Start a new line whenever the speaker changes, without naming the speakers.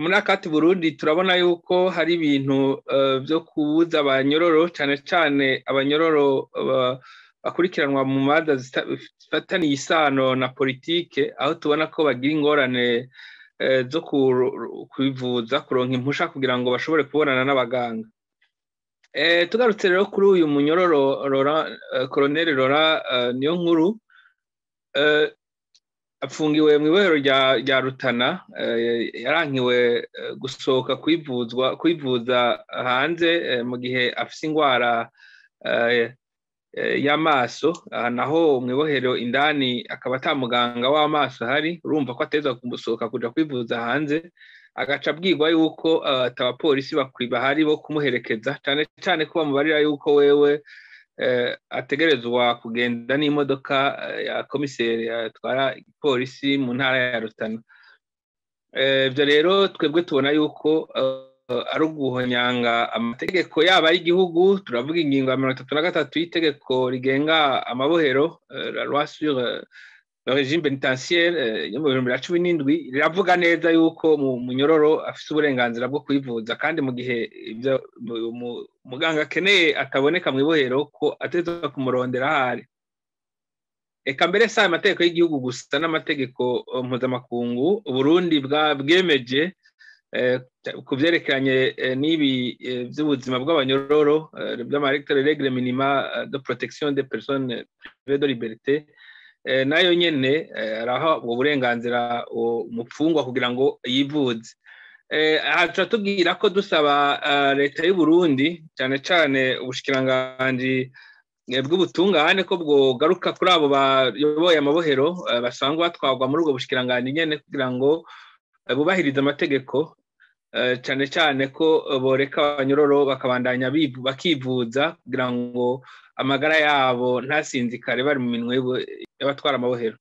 Muri ACAT Burundi turabona yuko hari ibintu byo kubuza abanyororo, cyane cyane abanyororo bakurikiranwa mu manza zifataniye isano na politike, aho tubona ko bagira ingorane zo kwivuza, kuronka impusha kugira ngo bashobore kubonana n'abaganga. Tugarutse rero kuri uyu munyororo Colonel Laurent Niyonkuru, apfungiwe mu ibohero rya Rutana. Yarankiwe gusohoka kwivuza hanze mu gihe afise ingwara y'amaso. Naho mu ibohero indani akaba ata muganga w'amaso ahari. Urumva ko ateza gusohoka kuja kwivuza hanze, agaca abwirwa yuko atabapolisi bahari bo kumuherekeza, cyane cyane ko bamubarira yuko wewe ategerezwa kugenda n'imodoka ya komiseri atwara igipolisi mu ntara ya Rutana. Ibyo rero twebwe tubona yuko ari uguhonyanga amategeko yaba y'igihugu. Turavuga ingingo ya 33 y'itegeko rigenga amabohero, la loi sur le régime pénitentiaire yo mu 2017, riravuga neza yuko mu munyororo afise uburenganzira bwo kwivuza, kandi mu gihe ibyo muganga akeneye ataboneka mu ibohero, ko ategerezwa kumurondera ahari. Eka mbere si amategeko y'igihugu gusa, n'amategeko mpuzamakungu Uburundi bwemeje ku vyerekeranye n'ibi vy'ubuzima bw'abanyororo, by'ama règles minima de protection des personnes privées de liberté, nayo nyene araha ubwo burenganzira umupfungwa kugira ngo yivuze. Aha turatubwira ko dusaba leta y'u Burundi, cyane cyane ubushikiranganji bw'ubutungane, ko bwogaruka kuri abo bayoboye amabohero basanzwe batwarwa muri ubwo bushikiranganji nyene, kugira ngo bubahirize amategeko, cyane cyane ko boreka abanyororo bakabandanya bakivuza, kugira ngo amagara yabo ntasinzikare bari mu minwe y'abatwara amabohero.